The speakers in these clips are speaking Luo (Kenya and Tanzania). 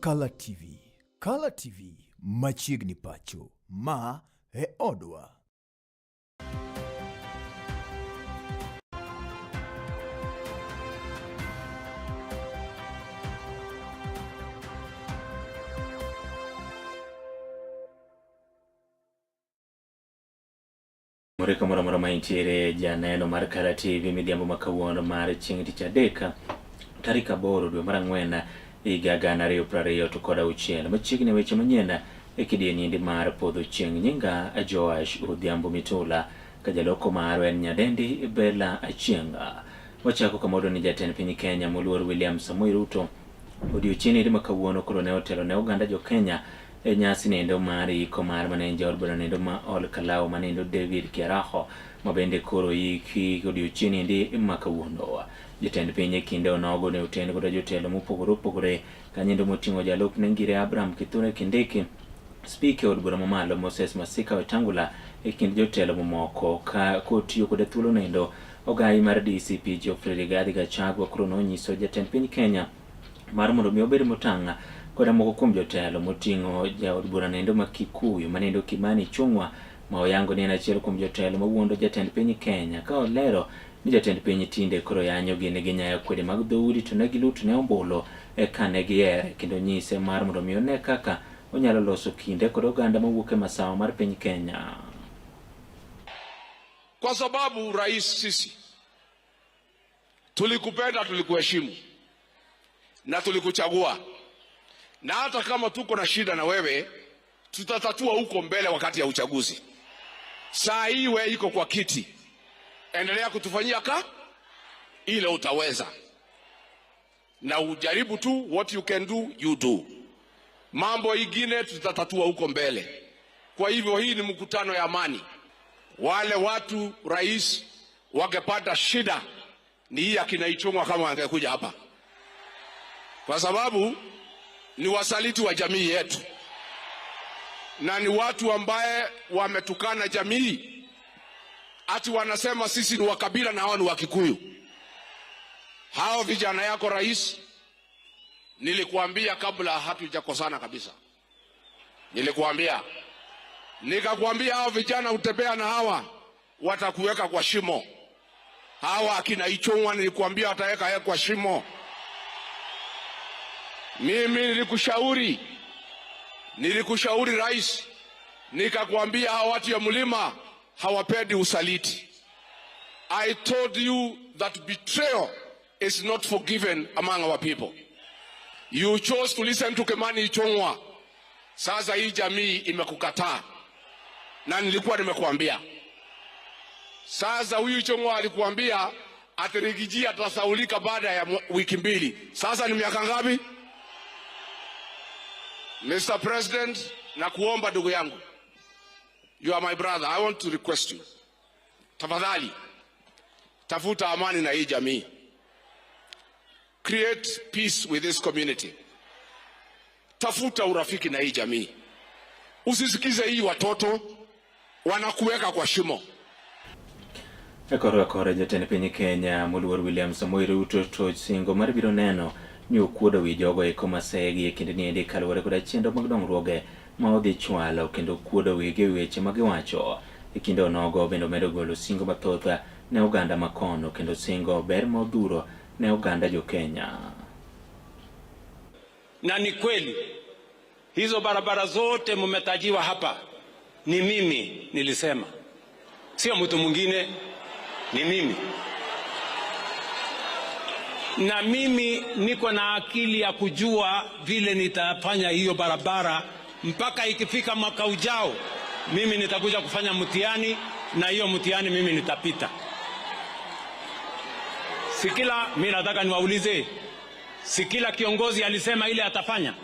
Kala TV. Kala TV machiegni pacho. Ma e odwa. Moro kamoro amora ma intiere janeno mar Kala TV midhiambo ma kawuono mar chieng' tich adek tarik 8 dwe mar 4 higa 2026. Machiegni weche manyien e kidieny endi mar podho chieng'. Nyinga Joash Odhiambo Mitula ka jaloko marwa en nyadendi Bella Achieng'. Wachako kamodo ni jatend piny Kenya moluor William Samoei Ruto odiochieng' endi ma kawuono koro ne otelo ne oganda jo Kenya e nyasi nendo mar iko mar mane en jaod bura nendo ma Ol Kalou manendo David Kiaraho ma bende koro iki odiochieng' endi ma kawuono. Jatend piny e kinde onogo ne oten koda jotelo mopogore opogore kanyendo moting'o jalupne Ngire Abraham Kithure Kindiki, Spika e od bura mamalo Moses Masika Wetangula e kind jotelo mamoko ka kotiyo koda thuolo nendo ogai mar DCP Geoffrey Rigathi Gachagua koro nonyiso jatend piny Kenya mar mondo mi obed motang' koda moko kuom jotelo moting'o jaod bura nendo ma Kikuyu manendo Kimani Ichung'wa ma oyango ni en achiel kuom jotelo mawuondo jatend piny Kenya ka olero ni jatend piny tinde koro yanyo gi ne ginyayo kwede mag dhoudi to ne giluto ne ombulu eka ne gihere kendo nyise mar mondo mi one kaka onyalo loso kinde kod oganda mawuok e masawa mar piny Kenya. Kwa sababu rais, sisi tulikupenda, tulikuheshimu na tulikuchagua, na hata kama tuko na shida na wewe tutatatua huko mbele wakati ya uchaguzi. Saa hii wewe iko kwa kiti, endelea kutufanyia ka ile utaweza, na ujaribu tu, what you can do you do. Mambo ingine tutatatua huko mbele. Kwa hivyo hii ni mkutano ya amani. Wale watu rais wangepata shida ni hii akina Ichung'wa kama wangekuja hapa, kwa sababu ni wasaliti wa jamii yetu na ni watu ambaye wametukana jamii, ati wanasema sisi ni wakabila na hao ni Wakikuyu. Hao vijana yako rais, nilikuambia kabla hatujakosana kabisa, nilikuambia nikakwambia, hao vijana utembea na hawa watakuweka kwa shimo. Hawa akina Ichung'wa nilikuambia wataweka yeye kwa shimo. Mimi nilikushauri rais, nikakwambia hawa watu ya mlima hawapendi usaliti. I told you that betrayal is not forgiven among our people. You chose to listen to Kimani Ichung'wa. Sasa hii jamii imekukataa, na nilikuwa nimekuambia. Sasa huyu Ichung'wa alikuambia ati Riggy G atasaulika baada ya wiki mbili. Sasa ni miaka ngapi? Mr. President, nakuomba ndugu yangu, you are my brother, I want to request you, tafadhali tafuta amani na hii jamii. Create peace with this community. Tafuta urafiki na hii jamii. Usisikize hii watoto wanakuweka kwa shimo. E kor kore jatend piny Kenya moluor William Samoei Ruto to singo mar biro neno ni okuodo wi jogo eko masegi e kinde niendi kaluwore koda chenro mag dongruoge ma odhi chwalo kendo kuodo wigi e weche ma giwacho. E kinde onogo bende omedo golo singo mathoth ne oganda makono kendo singo ber ma odhuro ne oganda jo Kenya. Na ni kweli hizo barabara zote mmetajiwa hapa ni mimi nilisema, sio mtu mwingine, ni mimi. Na mimi niko na akili ya kujua vile nitafanya hiyo barabara mpaka ikifika mwaka ujao mimi nitakuja kufanya mtihani, na hiyo mtihani mimi nitapita. Sikila, mimi nataka niwaulize, si kila kiongozi alisema ile atafanya?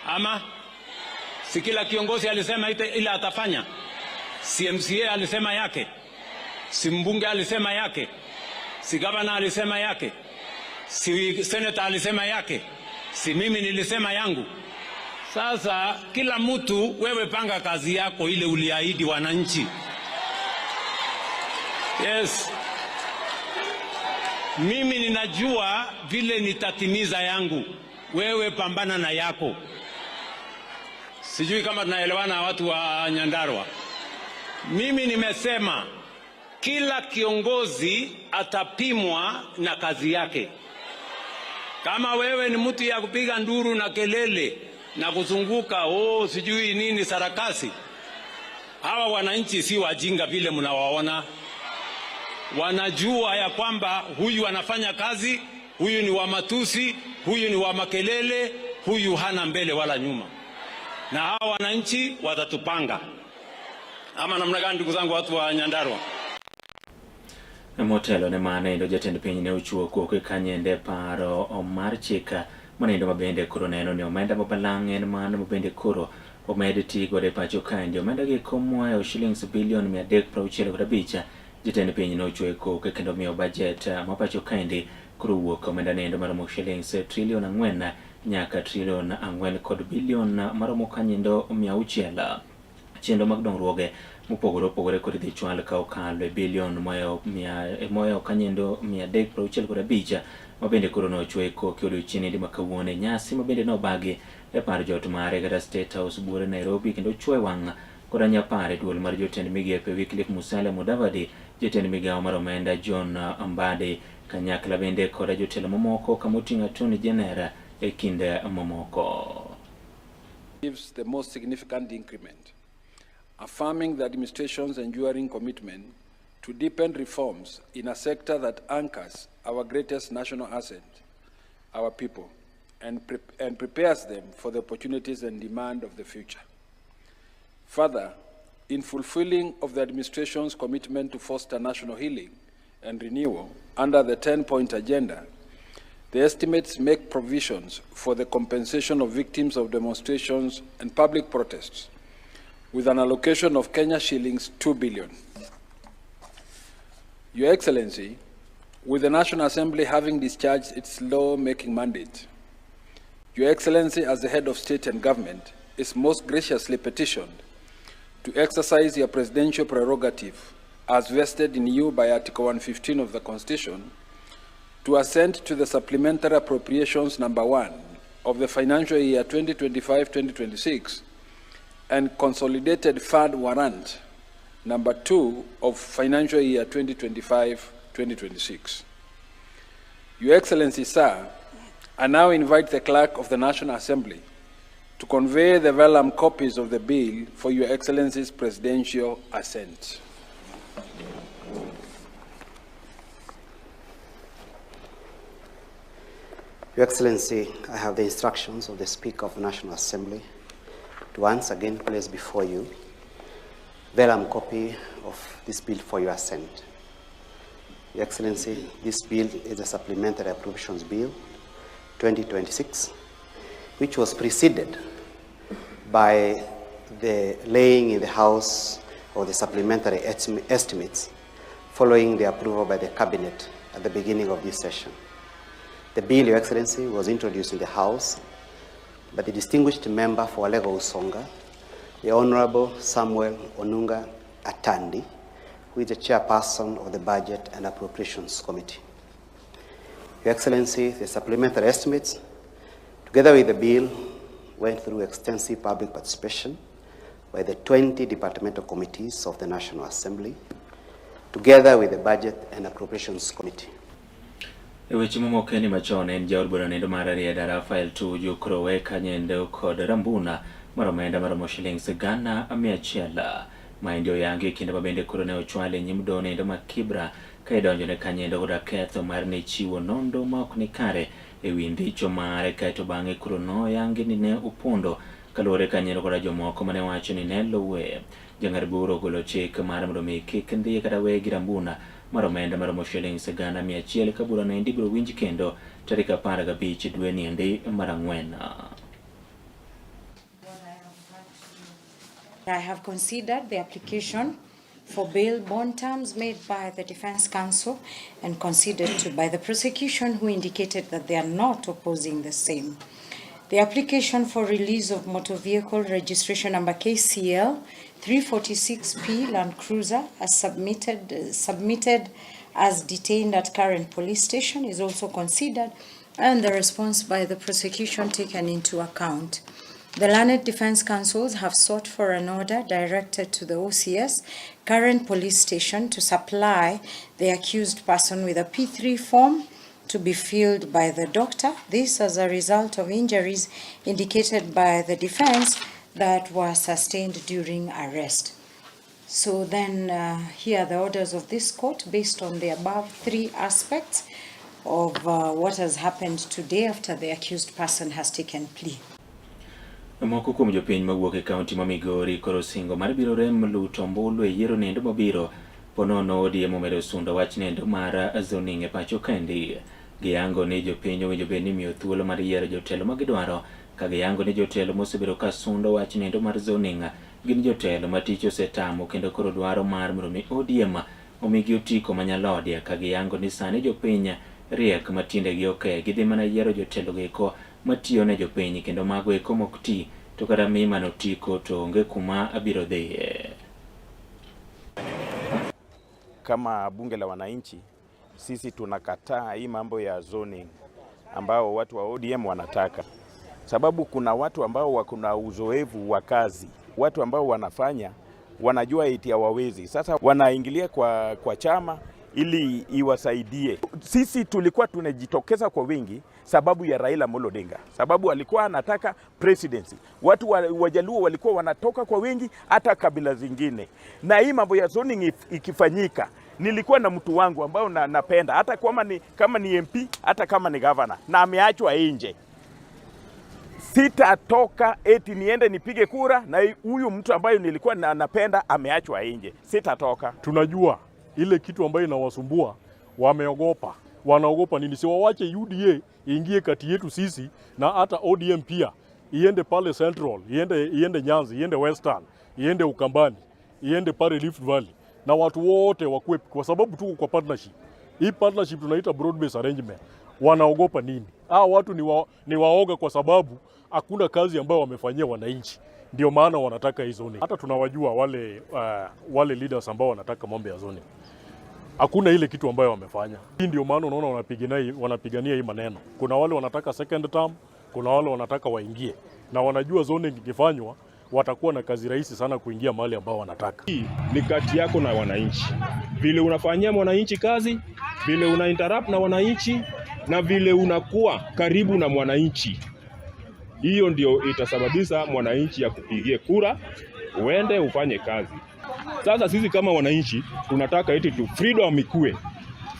Ama si kila kiongozi alisema ile atafanya? Si MCA alisema yake? Si mbunge alisema yake? Si gavana alisema yake? Si senator alisema yake? Si mimi nilisema yangu? Sasa kila mtu, wewe panga kazi yako ile uliahidi wananchi. Yes. Mimi ninajua vile nitatimiza yangu. Wewe pambana na yako. Sijui kama tunaelewana watu wa Nyandarua. Mimi nimesema kila kiongozi atapimwa na kazi yake. Kama wewe ni mtu ya kupiga nduru na kelele na kuzunguka oh, sijui nini sarakasi, hawa wananchi si wajinga vile mnawaona. Wanajua ya kwamba huyu anafanya kazi, huyu ni wa matusi, huyu ni wa makelele, huyu hana mbele wala nyuma. Na hawa wananchi watatupanga. Ama namna gani, ndugu zangu watu wa Nyandarua? Motelo ne mano endo jatend piny ne ochiwo koko kanyende paro mar chik manendo mabende koro neno ni omenda mabalang' en mano mabende koro omed ti godo e pacho kaendi. Omenda gi komoa shillings bilion 365. Jatend piny ne ochiwo koko kendo miyo budget ma pacho kaendi koro wuok omenda nendo maromo shillings trilion 4 nyaka trilion 4 kod bilion maromo kanyendo 600. Chenro mag dongruoge mopogore opogore kod idhi chwal ka okalo e bilion moyo kanyendo 365 mabende koro nochwe koki odiochieng' ma kawuono e nyasi mabende nobagi e par jot mare kata State House buore Nairobi kendo chwe wang' koda nyapar e duol mar jotend migepe Wycliffe Musalia Mudavadi, jatend migawo mar omenda John Mbadi, kanyakla bende koda jotelo mamoko kamoting'o Attorney General e kinde mamoko. Gives the most significant increment, affirming the administration's enduring commitment to deepen reforms in a sector that anchors our greatest national asset, our people, and prepares them for the opportunities and demand of the future. Further, in fulfilling of the administration's commitment to foster national healing and renewal under the 10-point agenda, the estimates make provisions for the compensation of victims of demonstrations and public protests, with an allocation of Kenya shillings 2 billion. Your Excellency, with the National Assembly having discharged its law-making mandate, Your Excellency as the head of state and government is most graciously petitioned to exercise your presidential prerogative as vested in you by Article 115 of the Constitution to assent to the Supplementary Appropriations Number 1 of the financial year 2025-2026 and Consolidated Fund Warrant Number 2 of financial year 2025-2026. Your Excellency, sir, I now invite the Clerk of the National Assembly to convey the vellum copies of the bill for Your Excellency's presidential assent. Your Excellency, I have the instructions of the Speaker of the National Assembly to once again place before you vellum copy of this bill for your assent. Your Excellency, this bill is a Supplementary Appropriations Bill 2026, which was preceded by the laying in the House of the supplementary estimates following the approval by the Cabinet at the beginning of this session. The bill, Your Excellency, was introduced in the House by the distinguished member for Alego Usonga, the Honorable Samuel Onunga Atandi, who is the chairperson of the Budget and Appropriations Committee. Your Excellency, the supplementary estimates, together with the bill, went through extensive public participation by the 20 departmental committees of the National Assembly, together with the Budget and Appropriations Committee. E weche mamoko ni machon en jaod bura nendo mar Rarieda Raphael Tuju koro we kanyendo kod Rambuna mar omenda maromo shillings 100,000. Maendi oyangi e kinde ma bende koro ne ochwale e nyim doho nendo ma Kibra ka idonjone kanyendo koda ketho mar ne chiwo nondo ma ok ni kare e wi ndicho mare, kaeto bang'e koro noyangi ni ne opondo kaluwore kanyendo koda jomoko mane wacho ni ne luwe. Jang'ad bura ogolo chik mar mondo mi kik ndhiye kata weye gi Rambuna mar omenda maromo shillings 100,000 ka bura noendi ibiro winj kendo tarik 15 dweni endi mar ang'wen. I have considered the application for bail bond terms made by the Defense Counsel and considered to by the prosecution, who indicated that they are not opposing the same. The application for release of motor vehicle registration number KCL 346P Land Cruiser as submitted as detained at current police station is also considered and the response by the prosecution taken into account. The learned defense counsels have sought for an order directed to the OCS, Karen Police Station, to supply the accused person with a P3 form to be filled by the doctor. This as a result of injuries indicated by the defense that were sustained during arrest. So then here are the orders of this court based on the above three aspects of what has happened today after the accused person has taken plea. Moko kuom jopiny mawuok e kaunti ma Migori koro singo mar biro rem luto ombulu e yiero nendo mabiro ponono ODM omedo sundo wach nendo mar zoning e pacho kaendi. Giyango ni jopiny owinjo bed ni imiyo thuolo mar yiero jotelo ma gidwaro ka giyango ni jotelo mosebedo ka sundo wach nendo mar zoning gin jotelo ma tich osetamo kendo koro dwaro mar mondo mi ODM omigi otiko manyalodia ka giyango ni sani jopiny riek ma tiendegi oke gidhi mana yiero jotelo eko matiyo ne jopiny kendo mago eko mok ti to kata mi mana otiko to onge kuma abiro dhiye. Kama bunge la wananchi, sisi tunakataa hii mambo ya zoning ambao watu wa ODM wanataka, sababu kuna watu ambao wako na uzoefu wa kazi, watu ambao wanafanya wanajua eti hawawezi. Sasa wanaingilia kwa chama ili iwasaidie. Sisi tulikuwa tunajitokeza kwa wingi sababu ya Raila Amolo Odinga, sababu alikuwa anataka presidency. Watu Wajaluo walikuwa wanatoka kwa wingi, hata kabila zingine. Na hii mambo ya zoning ikifanyika, nilikuwa na mtu wangu ambao napenda hata kama ni MP, hata kama ni governor, na ameachwa nje. Sitatoka eti niende nipige kura na huyu mtu ambayo nilikuwa napenda ameachwa nje. Sitatoka. Tunajua ile kitu ambayo inawasumbua, wameogopa. Wanaogopa nini? Si wawache UDA iingie kati yetu sisi na hata ODM pia iende pale Central, iende Nyanza, iende Western, iende Ukambani, iende pale Rift Valley, na watu wote wakue, kwa sababu tuko kwa partnership. Hii partnership tunaita broad based arrangement. Wanaogopa nini? Hawa watu ni waoga kwa sababu hakuna kazi ambayo wamefanyia wananchi, ndio maana wanataka hii zoning. Hata tunawajua wale leaders ambao wanataka mambo ya zoning, hakuna ile kitu ambayo wamefanya. Hii ndio maana unaona wanapigania hii maneno. Kuna wale wanataka second term, kuna wale wanataka waingie, na wanajua zoning ikifanywa watakuwa na kazi rahisi sana kuingia mahali ambao wanataka. Hii ni kati yako na wananchi, vile unafanyia mwananchi kazi, vile una interact na wananchi, na vile unakuwa karibu na mwananchi. Hiyo ndio itasababisha mwananchi akupigie kura, uende ufanye kazi. Sasa sisi kama wananchi tunataka eti tu freedom ikue,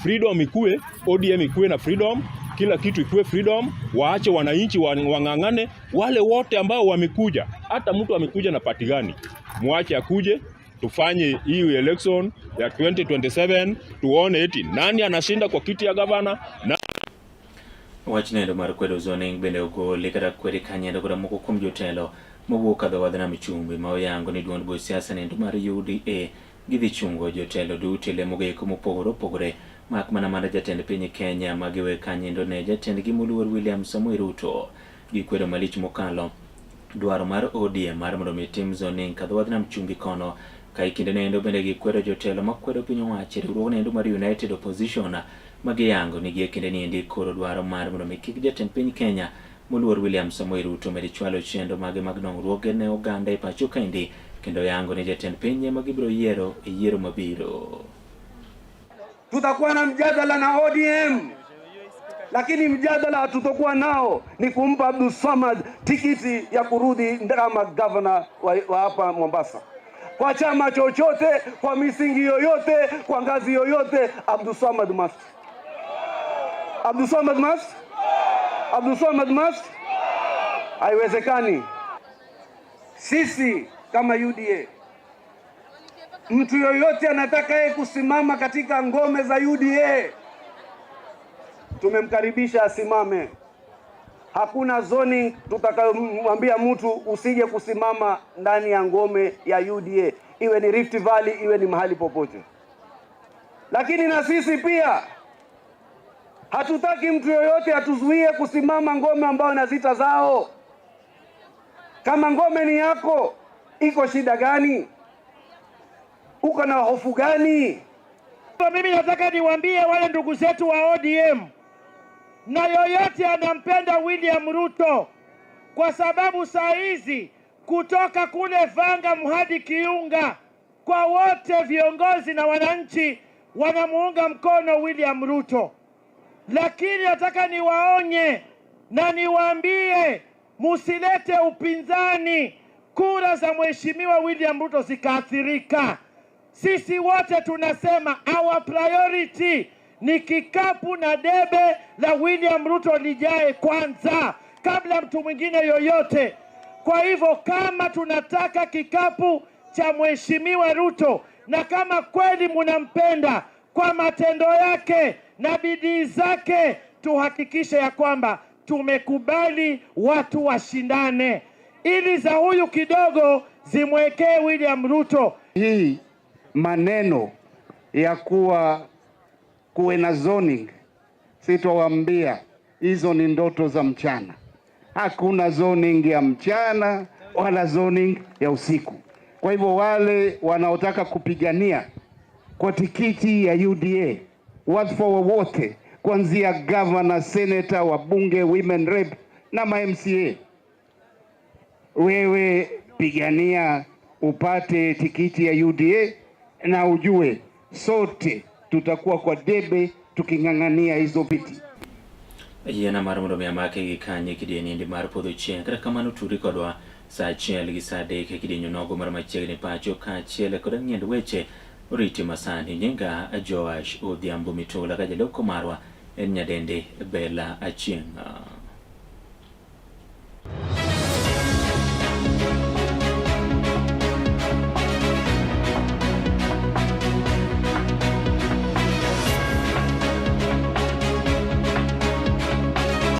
freedom ikue, ODM ikue na freedom, kila kitu ikue freedom, waache wananchi wang'ang'ane. Wale wote ambao wamekuja, hata mtu amekuja na party gani, muache akuje, tufanye hii election ya 2027 tuone eti nani anashinda kwa kiti ya gavana na Wach nendo mar kwedo zoning bende ogoli kata kwedi kanyendo koda moko kuom jotelo mowuok kadho wadh nam chumbi ma oyango ni duond buch siasa nendo mar UDA gidhi chungo jotelo duto e lemo goeko mopogore opogore mak mana mar jatend piny Kenya ma giwe kanyendo ne jatendgi moluor William Samoei Ruto. Gikwedo malich mokalo dwaro mar ODM mar mondo mi tim zoning kadho wadh nam chumbi kono ka e kinde nendo bende gikwedo jotelo makwedo piny owacho e riwruog nendo mar United Opposition ma giyango ni gie kinde niendi koro dwaro mar mondo mi kik jatend piny Kenya moluor William Samoei Ruto med chwalo chenro mage mag dongruoge ne oganda e pacho kaendi kendo yango ni jatend piny ema gibiro yiero e yiero mabiro. Tutakuwa na mjadala na ODM, lakini mjadala hatutokuwa nao ni kumpa Abdul Samad tikiti ya kurudi kama gavana wa hapa Mombasa. Kwa chama chochote, kwa misingi yoyote, kwa ngazi yoyote, Abdul Samad must. Abdul Samad must. Abdul Samad must. Haiwezekani. Sisi kama UDA, mtu yoyote anataka yeye kusimama katika ngome za UDA, tumemkaribisha asimame. Hakuna zoning tutakayomwambia mtu usije kusimama ndani ya ngome ya UDA, iwe ni Rift Valley, iwe ni mahali popote. Lakini na sisi pia hatutaki mtu yoyote atuzuie kusimama ngome ambayo na zita zao. Kama ngome ni yako, iko shida gani? Uko na hofu gani? Mimi nataka niwaambie wale ndugu zetu wa ODM, na yoyote anampenda William Ruto, kwa sababu saa hizi kutoka kule Vanga hadi Kiunga, kwa wote viongozi na wananchi wanamuunga mkono William Ruto. Lakini nataka niwaonye na niwaambie, musilete upinzani, kura za mheshimiwa William Ruto zikaathirika. Sisi wote tunasema our priority ni kikapu na debe la William Ruto lijae kwanza kabla mtu mwingine yoyote. Kwa hivyo kama tunataka kikapu cha mheshimiwa Ruto na kama kweli munampenda kwa matendo yake na bidii zake, tuhakikishe ya kwamba tumekubali watu washindane, ili za huyu kidogo zimwekee William Ruto. Hii maneno ya kuwa kuwe na zoning, sitawaambia hizo ni ndoto za mchana. Hakuna zoning ya mchana wala zoning ya usiku. Kwa hivyo wale wanaotaka kupigania kwa tikiti ya UDA, wadhifa wowote kuanzia governor, senator, wabunge, women rep na ma MCA, wewe pigania upate tikiti ya UDA na ujue sote tutakuwa kwa debe tuking'ang'ania hizo viti. Yiena mar mondo mi amake gi kanye kidieny endi mar podho chieng'. Kata kamano turi kodwa saa 1 gi saa 3 e kidieny onogo mar machiegni pacho kaachiel kod ang'iend weche oriti masani. Nyinga Joash Odhiambo Mitola ka jaloko marwa en nyadendi Bella Achieng'.